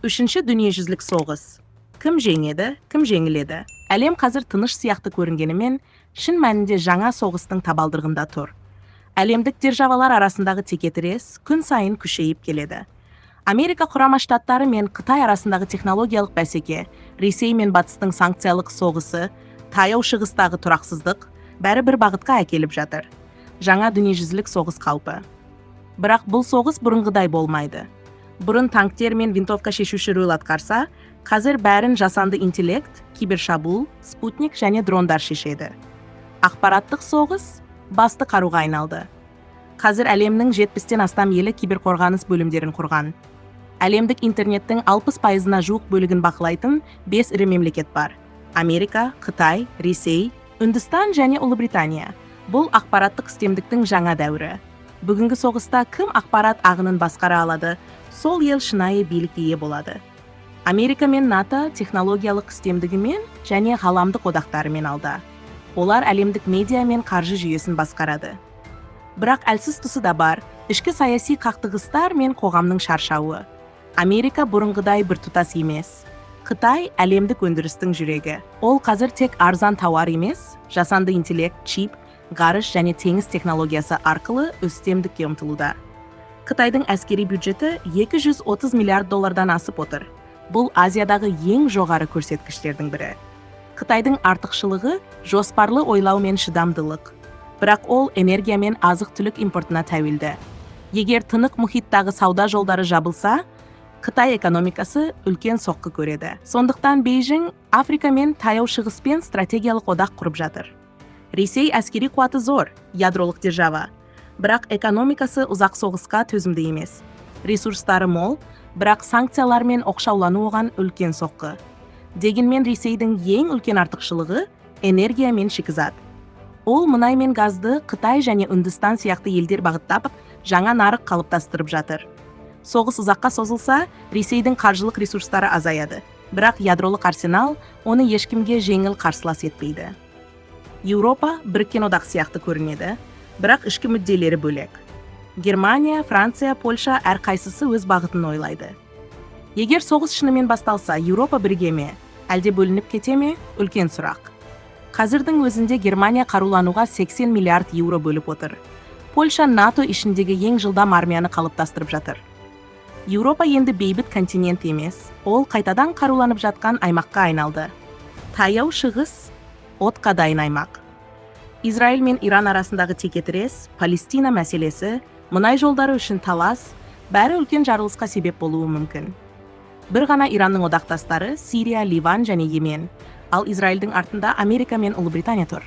Үшінші дүниежүзілік соғыс. Кім жеңеді, кім жеңіледі? Әлем қазір тыныш сияқты көрінгенімен, шын мәнінде жаңа соғыстың табалдырығында тұр. Әлемдік державалар арасындағы текетірес күн сайын күшейіп келеді. Америка Құрама Штаттары мен Қытай арасындағы технологиялық бәсеке, Ресей мен Батыстың санкциялық соғысы, Таяу Шығыстағы тұрақсыздық бәрі бір бағытқа әкеліп жатыр. Жаңа дүниежүзілік соғыс қалпы. Бірақ бұл соғыс бұрынғыдай болмайды. Бұрын танктер мен винтовка шешуші рөл атқарса, қазір бәрін жасанды интеллект, кибершабуыл, спутник және дрондар шешеді. Ақпараттық соғыс басты қаруға айналды. Қазір әлемнің 70-тен астам елі киберқорғаныс бөлімдерін құрған. Әлемдік интернеттің 60%-на жуық бөлігін бақылайтын 5 ірі мемлекет бар. Америка, Қытай, Ресей, Үндістан және Ұлыбритания. Бұл ақпараттық үстемдіктің жаңа дәуірі. Бүгінгі соғыста кім ақпарат ағынын басқара алады, сол ел шынайы билікке ие болады. Америка мен НАТО технологиялық үстемдігімен және ғаламдық одақтарымен алда. Олар әлемдік медиа мен қаржы жүйесін басқарады. Бірақ әлсіз тұсы да бар, ішкі саяси қақтығыстар мен қоғамның шаршауы. Америка бұрынғыдай біртұтас емес. Қытай әлемдік өндірістің жүрегі. Ол қазір тек арзан тауар емес, жасанды интеллект, чип, ғарыш және теңіз технологиясы арқылы үстемдікке ұмтылуда. Қытайдың әскери бюджеті 230 миллиард доллардан асып отыр. Бұл Азиядағы ең жоғары көрсеткіштердің бірі. Қытайдың артықшылығы жоспарлы ойлау мен шыдамдылық. Бірақ ол энергия мен азық-түлік импортына тәуелді. Егер Тынық мұхиттағы сауда жолдары жабылса, Қытай экономикасы үлкен соққы көреді. Сондықтан Бейжің Африка мен Таяу Шығыспен стратегиялық одақ құрып жатыр. Ресей әскери қуаты зор, ядролық держава. Бірақ экономикасы ұзақ соғысқа төзімді емес. Ресурстары мол, бірақ санкциялар мен оқшаулану оған үлкен соққы. Дегенмен Ресейдің ең үлкен артықшылығы энергия мен шикізат. Ол мұнай мен газды Қытай және Үндістан сияқты елдер бағыттап, жаңа нарық қалыптастырып жатыр. Соғыс ұзаққа созылса, Ресейдің қаржылық ресурстары азаяды. Бірақ ядролық арсенал оны ешкімге жеңіл қарсылас етпейді. Еуропа біріккен одақ сияқты көрінеді, бірақ ішкі мүдделері бөлек. Германия, Франция, Польша әрқайсысы өз бағытын ойлайды. Егер соғыс шынымен басталса, Еуропа біріге ме, әлде бөлініп кете ме, үлкен сұрақ. Қазірдің өзінде Германия қарулануға 80 миллиард еуро бөліп отыр. Польша НАТО ішіндегі ең жылдам армияны қалыптастырып жатыр. Еуропа енді бейбіт континент емес, ол қайтадан қаруланып жатқан аймаққа айналды. Таяу Шығыс отқа дайын аймақ. Израиль мен Иран арасындағы текетірес, Палестина мәселесі, мұнай жолдары үшін талас, бәрі үлкен жарылысқа себеп болуы мүмкін. Бір ғана Иранның одақтастары Сирия, Ливан және Йемен, ал Израильдің артында Америка мен Ұлыбритания тұр.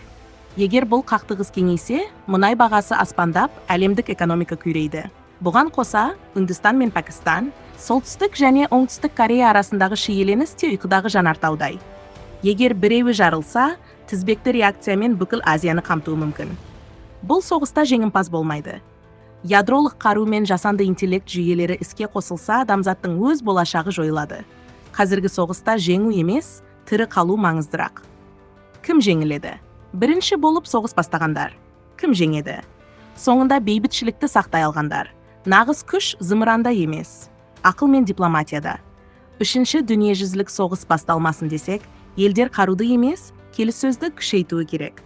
Егер бұл қақтығыс кеңейсе, мұнай бағасы аспандап, әлемдік экономика күйрейді. Бұған қоса, Үндістан мен Пәкістан, Солтүстік және Оңтүстік Корея арасындағы шиеленіс те ұйқыдағы жанартаудай. Егер біреуі жарылса, тізбекті реакциямен бүкіл Азияны қамтуы мүмкін. Бұл соғыста жеңімпаз болмайды. Ядролық қару мен жасанды интеллект жүйелері іске қосылса, адамзаттың өз болашағы жойылады. Қазіргі соғыста жеңу емес, тірі қалу маңыздырақ. Кім жеңіледі? Бірінші болып соғыс бастағандар. Кім жеңеді? Соңында бейбітшілікті сақтай алғандар. Нағыз күш зымыранда емес, ақыл мен дипломатияда. Үшінші дүниежүзілік соғыс басталмасын десек, елдер қаруды емес, келіссөзді күшейтуі керек.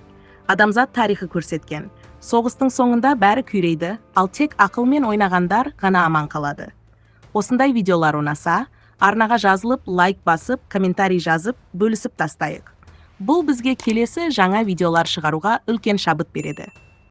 Адамзат тарихы көрсеткен. Соғыстың соңында бәрі күйрейді, ал тек ақылмен ойнағандар ғана аман қалады. Осындай видеолар ұнаса, арнаға жазылып, лайк басып, комментарий жазып, бөлісіп тастайық. Бұл бізге келесі жаңа видеолар шығаруға үлкен шабыт береді.